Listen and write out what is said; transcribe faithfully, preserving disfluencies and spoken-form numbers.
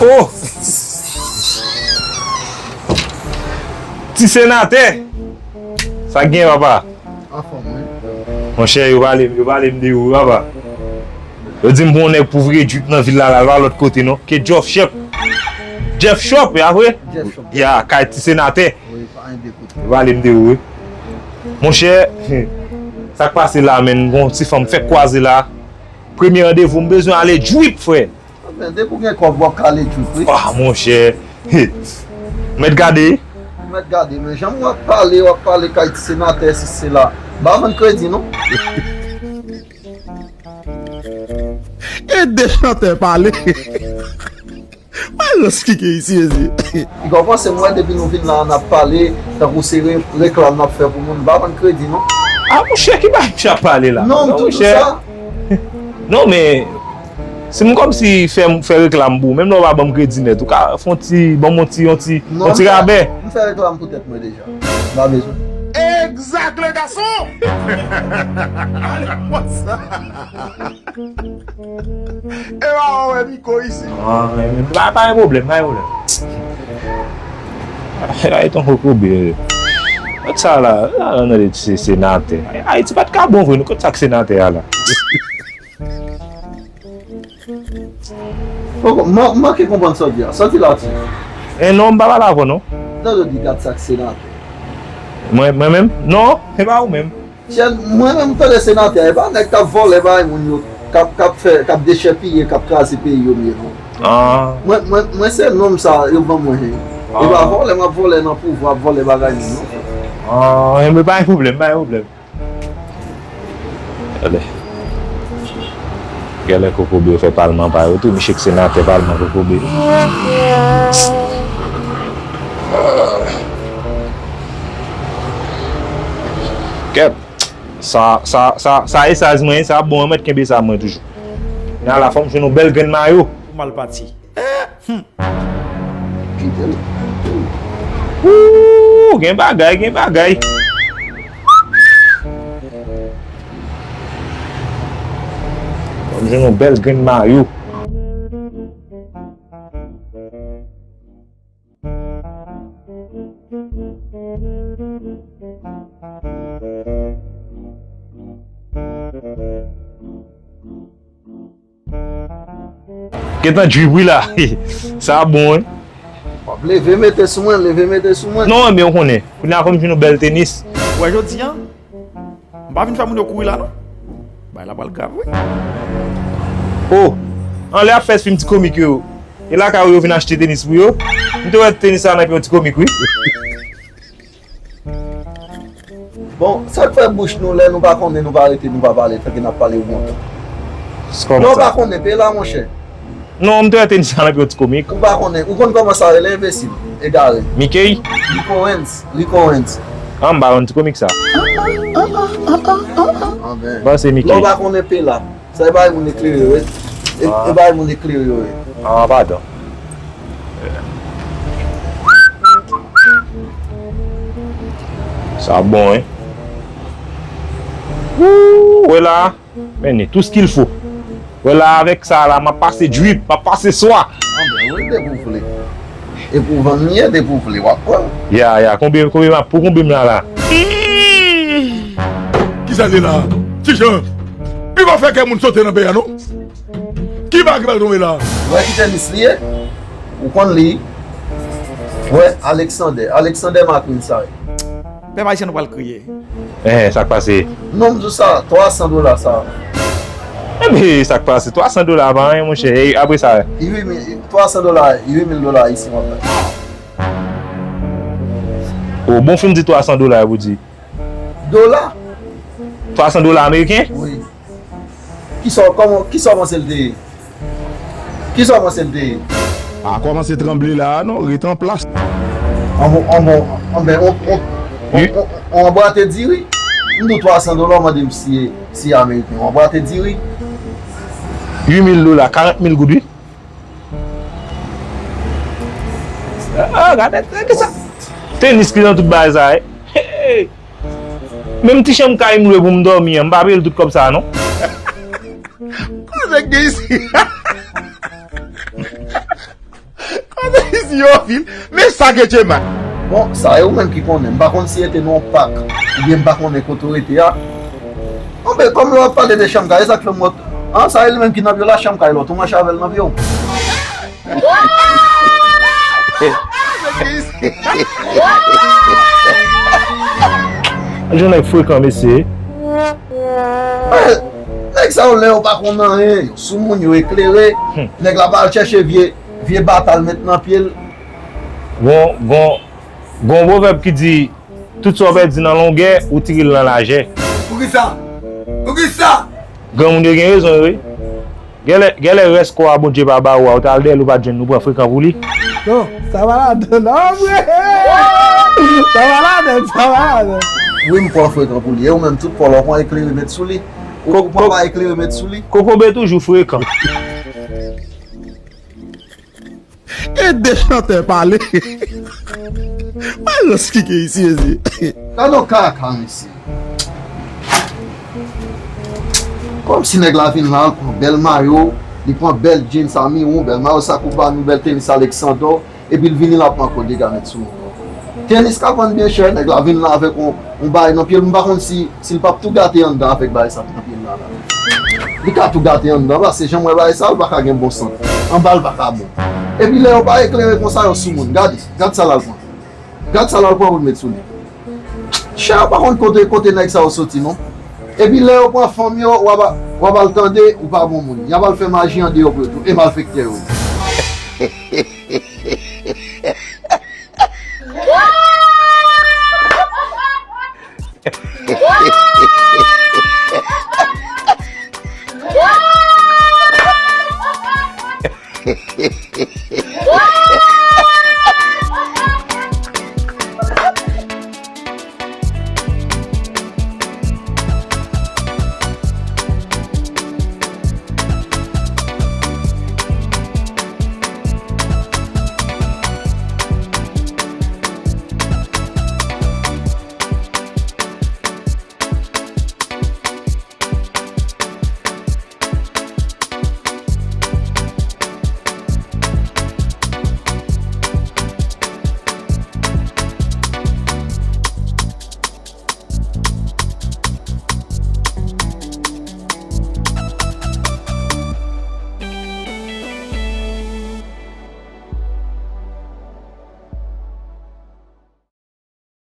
Oh! Ti senatè! Sa k gen, papa? Anfòm, wi. Monchè, yo pale, yo pale m de ou, papa. Yo di m pou yon nèg pou vre drip nan vil la, la, pa lòt kote, non. Ke Jeff Shop. Jeff Shop, ya vre? Jeff Shop. Ya, kay ti senatè. Wi, pa gen de kote. Yo pale m de ou, wi. Monchè, sa k pase la, menn? Gon ti fanm fèk kwaze la. Premye randevou, m bezwen ale drip, frè. Men depi w gen kòb, w ap ka ale drip, wi. Ah, monchè. Mèt gade. Mèt gade, men jan w ap pale, w ap pale kay ti senatè, si se la. M pa vann kredi, non. E de chantè pale. Mwen rans kike isi, ezi. Piga w panse m wè depi nou vin la, n ap pale, tankou se re-, reklam n ap fè pou moun, m pa vann kredi, non. Ah, monchè, ki bagay misye ap pale la? Non, m di w sa. Non, men, si m kòmsi fè, fè reklam pou ou, menm lè w pa ban m kredi nèt, ou ka fè yon ti, ban m yon ti, yon ti, yon ti rabè. Non, m fè, m fè reklam pou tèt mwen deja. M pa bezwen. Exact, le garçon! Allez, what's up? E pa wè Miko isi. Ah, pa, pa gen pwoblèm, pa gen pwoblèm. Ay, ay, ton kokobe. Kot sa la? La, la, nan de se, senatè. Ayiti pa t ka bon vre, nou. Kot sa k senatè a la? Poko, m, m manke konprann sa w di a. Sa w di la, ti. E non, m pa pale avè w, non. Non, yo di gad sa k senatè. Mwen, mwen menm? Non, se pa ou menm. Chèn, mwen menm, m tande senatè, e pa nèg k ap vòlè bay moun yo, k ap, k ap fè, k ap dechèpiye, k ap kraze peyi yo m ye, non. Ah. Mwen, mwen, mwen se nonm sa yo ban mwen. E pa vòlè, m ap vòlè nan pouvwa, ap vòlè bagay moun, non. Ah, enben, pa gen pwoblèm, pa gen pwoblèm. Gade. Genlè kokobe yo fè palman pa yo tou, misye k senatè palman kokobe. Kèt. Sa, sa, sa, sa e saz mwen, sa bon, mwen mèt kenbe sa mwen toujou. Nan la fòm, jwenn yon bèl grenn mayo. Ou mal pati. Kite l. Ooh, gen bagay, gen bagay. Fòm jwenn yon bèl grenn mayo. Gentan drip wi la. Sa bon, wi. W ap leve mete sou mwen, leve mete sou mwen. Non, men ou konnen. Kounye a fò m jwenn yon bèl tenis. Ou wè jodi a, m pa vin fè moun yo kouri la, non. Bagay la pral grav, wi. Oh, anlè ap fè fim ti komik yo. E lakay ou yo vin achte tenis pou yo. M te wè tenis sa nan pye yon ti komik, wi. Bon, sa k fè bouch nou, lè nou pa konnen, nou pa rete, nou pa pale, tanke n ap pale yon bon tan. Lè w pa konnen, pe la, monchè. Non, m te wè tenis sa nan pye yon ti komik. Ou pa konnen, ou konn kòman sa rele, enbesil, egare. Mickey? Likowens, Likowens. Ah, m pa konn ti komik sa. Anben. Bon, se Mickey. Lè w pa konnen, pe la. Sa e bagay moun eklere yo ye. E, e bagay moun eklere yo ye. Ah, padon. Sa bon, wi. Woo, wè la. Men ni tout ce qu'il faut. Wè la, avèk sa la, m ap pase drip, m ap pase swa. Anben, wi, depi w vle. Epi w vann li ye, depi w vle, w ap pran l. Ya, ya, konbyen, konbyen m ap, pou konbyen m la la? Kisa l ye la? Ti Jan, li pa fè kè moun sote nan peyi a, non? Ki bagay ki pral tonbe la? Ou wè ki tenis li ye? Ou konn li? Ou wè Alexander, Alexander McQueen sa ye. Pèp ayisyen nou pral kriye. Eh, sa k pase? Non, m di w sa, twa san dola sa. Enben, sa k pase? Twa san dola pa anyen, monchè. E apre sa? Uit mil, twa san dola, uit mil dola isi, monchè. O, bon, fin di twa san dola, pou di. Dola? Twa san dola ameriken? Wi. Kisa w, kòman, kisa w panse l te ye? Kisa w panse l te ye? Pa kòmanse tranble la a non, ret an plas. Anben, anben, anben, on, on, on, on, on bwate diri. M di w twa san dola, w mande m si, si ameriken. On bwate diri. Uit mil dola, karant mil goud, wi. Ah, gade, gade sa. Tenis ki nan tout bagay sa, wi. Hey! Menm ti chanm kay m lwe pou m dòmi an, m pa peye l tout kòb sa a, non. Kote gen isi? Kote isi yo fil? Men sa ke Djema. Bon, sa e ou menm ki konnen. M pa konn si e te nan yon pak, oubyen m pa konnen kote w rete a. Bon, men kòm lè w ap pale de chanm kay, e sa k fè m wè. An, sa e li menm ki nan pye w la, chanm kay lòt, ou manche avè l nan pye w. Jan nèg frekan, mesye. Nèg sa yo, lè yo pa konn anyen, yo sou moun, yo eklere. Nèg la pa al chèche vye, vye bata l met nan pye l. Gon, gon, gon pwovèb ki di, tout sa w pèdi nan longè, ou tire l nan lajè. Poukisa? Poukisa? Granmoun yo gen rezon yo, wi. Genlè, genlè rès kò a Bondye pa ba ou a, ou t al dèyè l, ou pa t jwenn, ou pran frekan pou li. Non, sa pa ladan, non, vre! Sa pa ladan, sa pa ladan. Wi, m pran frekan pou li. E ou menm, tout pòl ou pran eklere met sou li. Ou, ou pran pa eklere met sou li. Kokobe toujou frekan. E de chantè pale. Malans ki gen isi, mesye. Gade yon kaka, mesye. Kòmsi nèg la vin la, l pran bèl mayo, li pran bèl jeans a Miron, bèl mayo Sakuba, nou bèl tenis Alexander, epi l vini la pran kò dega met sou nou. Tenis ka vann byen chè, nèg la vin la avèk yon, yon bagay nan pye l, m pa konn si, si l p ap tou gate anndan avèk bagay sa k nan pye l la, la. Li ka tou gate anndan, paske jan m wè bagay sa, l pa ka gen bon sant. Anba l pa ka bon. Epi lè yo pa eklere konsa, yo sou moun. Gade, gad sa l al pran. Gad sa l al pran pou l met sou li. Chè, ou pa konn kote, kote nèg sa yo soti, non. Epi lè yo pran fanm yo, w ap, w ap al tande, ou pa bon moun. Y ap al fè maji andeyò pou yo tou, e malfektè yo ye.